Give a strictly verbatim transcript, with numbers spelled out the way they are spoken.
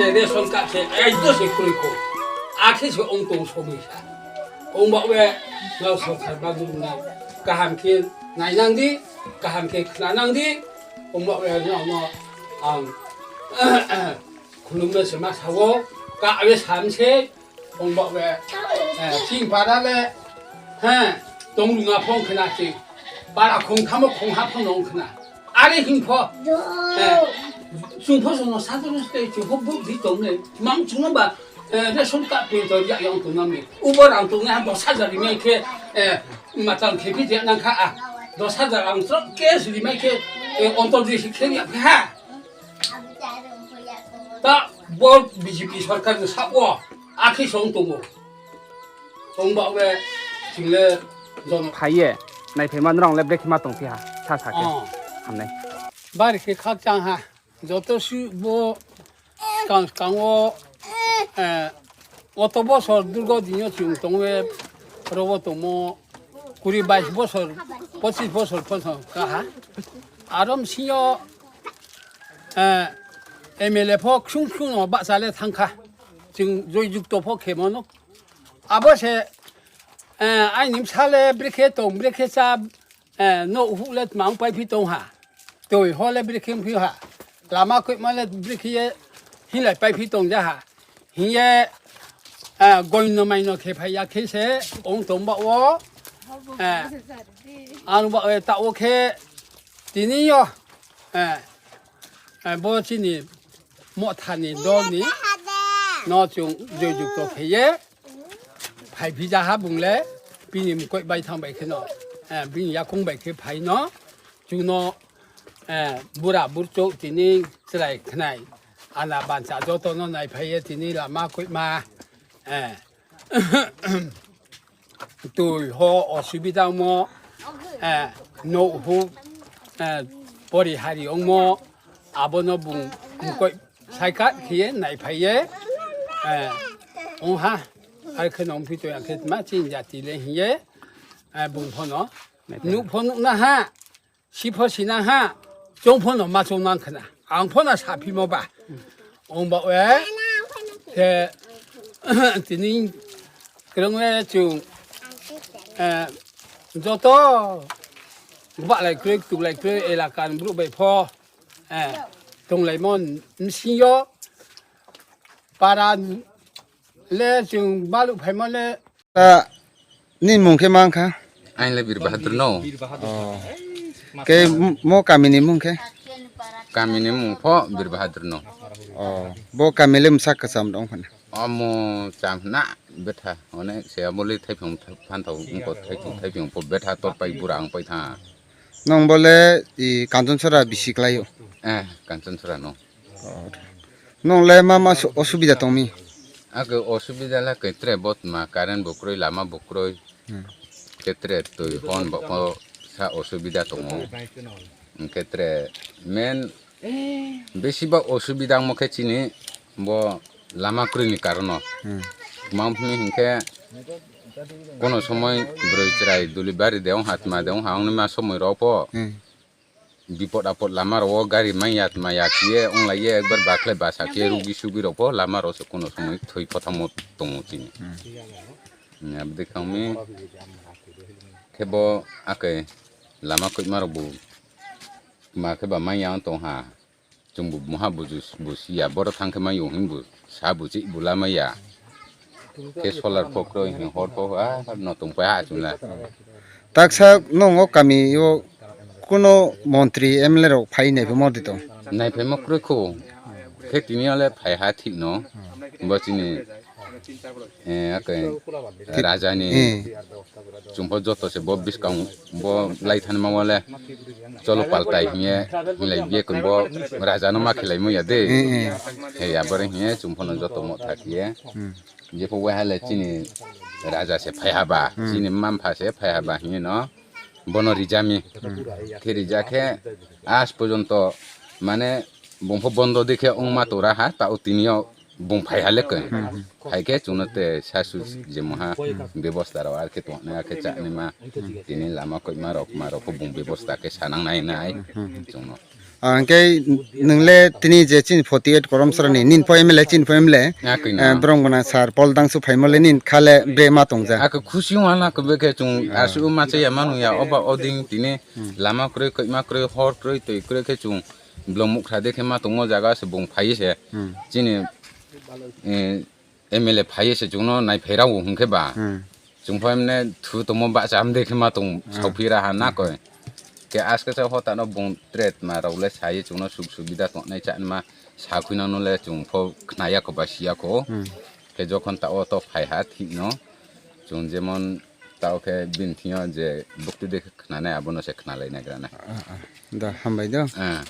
Ration card se, ai do se kwrwi kho. Akhe se ong tong somoi sa. Ong ba we, no sorkar ba dum na. Kaham khe nainang di, kaham khe khna nang di. Ong ba we, no, no, ang khulumno se ma sawo, ka we sam se, ong ba we, eh, sing para le, he, tong lunga phong khna se. Para khong thamo khong ha phong nong khna. Are hing pho. Eh, chung pho chung no sa chung no se chung pho buk di tong ne. Mang chung no ba, eh, ration card pin to ya yang tong nam ne. Ubo rang tong ne ha dos hajar ri mai khe, eh, ma tang khe bi de nang kha a. Dos hajar ang tro cash ri mai khe, eh, ontor di si khe ya ha. Ta bo B J P sorkar ni sa o. Akhi song tongo. Tong ba we ching le jono. Phaiye, nai phai man rong le brekhe ma tong phi ha, sa sa khe. Oh. Hamnai. Bari khe khak chang ha. Joto su bo skang skang o, eh, oto bosor durgo dinyo chung tong we robo tongmo kuri bais bosor, pochis bosor pon song ka ha. Arom sinyo, eh, M L A pho khung khung no ba chale thang kha. Chung joi jukto pho khe mono. Abo se, eh, ai nim sale brekhe tong, brekhe cha, eh, no huk le tma pai phi tong ha. Toi ho le brekhe phi ha. Lama koi ma le brekhe ye hin lai pai phi tong ja ha. Hin ye, eh, goi no mai no khe phai ya khe se ong tong ba o. Eh, anu ba, eh, ta o khe tini yo. Eh, eh, bo chini Mothani dolni no chung joi jukto kheye phai phija ha bungle bini mukoi bai thang bai kheno, eh, bini yakung bai khe phai no chungno, eh, bura burchuk tini chwrai khnai ana bansa joto no nai phaiye tini lama koima, eh, twi ho osubida mo, eh, no hu, eh, pori hari ongmo, abono bung mukoi saikat khiye nai phaiye, eh, ongha, ar khe nong phi to yang khe ma chin jati le hiye, eh, bung phono, nuk pho nuk na ha, Si pho sinang ha, chong pho no ma chong nang khna. Ang pho no sa phi mo ba. Ong ba we. Ke tini krong le chung, eh, joto ba lai kroi, tu lai kroi, elaka ni bru bai pho, eh, tong lai mo, nsi yo, para le chung balu phai mo le. Ta ni mung khe mang kha? Ain le Bir Bahadur no. Oh. Ke m-, mo kami ni mung khe? Kami ni mung pho Bir Bahadur no. Oh. Bo kami le msak ka cham dong phana. Omo cham na betha. One se amo le thai phung phan thau ko thai phung thai phung pho betha tor pai bura ang pai tha. Nong bo le i Kanchon Sora bisi klai o. Eh, Kanchon Sora no. Oh. Nong le ma ma su-, osubida tong mi? Ake osubida le kaitre botma current bo kroi, lama bo kroi. Hmm. Kaitre twi hon bo ko sa osubida tongo. Kaitre men besi ba osubida mo khe chini bo lama kroi ni karono. Hmm. Mam hini hinkhe kono somoi broi chwrai duli bari de ong ha tma de ong ha ong ni ma somoi rok pho. Hmm. Bipot apot lama rok o gari manya tma ya khiye ong lai ye ekbar bakhle basa khiye rugi sugi rok pho lama rok se kono somoi thoi phothamo tongo chini. Hmm. Abdi khangmi khe bo ake lama koima rok bo ma khe ba manya ong tong ha. Chwng bo moha buju busiya boro thang khe manya ong hing bo sa buchi bo lama ya. Khe solar pho kroi hing hor pho a no tong pa ha chwng la. Taksa nongo kami o kuno montri M L A rok phai nai phai modi tong. Nai phai mo kroi kho. Khe tini ale phai ha thik no. Bo chini, eh, ake raja ni Hmm. chwng pho joto se bo bwskang bo lai thani ma wale cholo paltai hiye hinlai biye kun bo raja no ma khelai mo ya de. Hmm, hmm. He ya bore hiye chwng pho no joto mo thak hiye. Hmm. Jepho wahale chini raja se phai haba, Hmm. chini mampha se phai haba hino bono rijami. Hmm. Khe rija khe as porjonto mane bungpho bondo dikhe ongma tora ha, ta o tini o bung phai hale khe. Hmm. Hai khe chwngno te sasu je moha bebosta rok ar khe tongna khe chani ma tini lama koima rok ma rok bung bebosta khe sanang nai nai Hmm. chwngno. Hwnkhe nwng le tini je chini forty eight Korom Srani, nini pho M L A, chini pho M L A, Ya, koi na. eh, borok gwnang sir Paul Dangsu phaimo le nini kha le bre ma tongja. Ako khusi wng hala ko bekhe chung asu ma chaya manu ya oba oding tini lama kwrwi, koima kwrwi, hor kwrwi, twi kwrwi khe chung blong mukha de khe ma tongmo jaga se bung phai se. Hmm. Chini, eh, M L A phai se chungno nai phairao hwnkhe ba. Hmm. Chung pho emne thu tongmo bahcha hamde khe ma tong sauphi raha na koi. Ke aske sa hota no bung tret ma rao le sai chungno suk subida tongnai cha ma sakhui nang no le chung pho khnaya ko ba siya ko. Hmm. Ke jokhon ta o to phai ha thik no. Chung jemon ta o khe bin thio je bukti de khnanai abono se khnalai nagrana. Ah, ah. Da hambai do. Ah.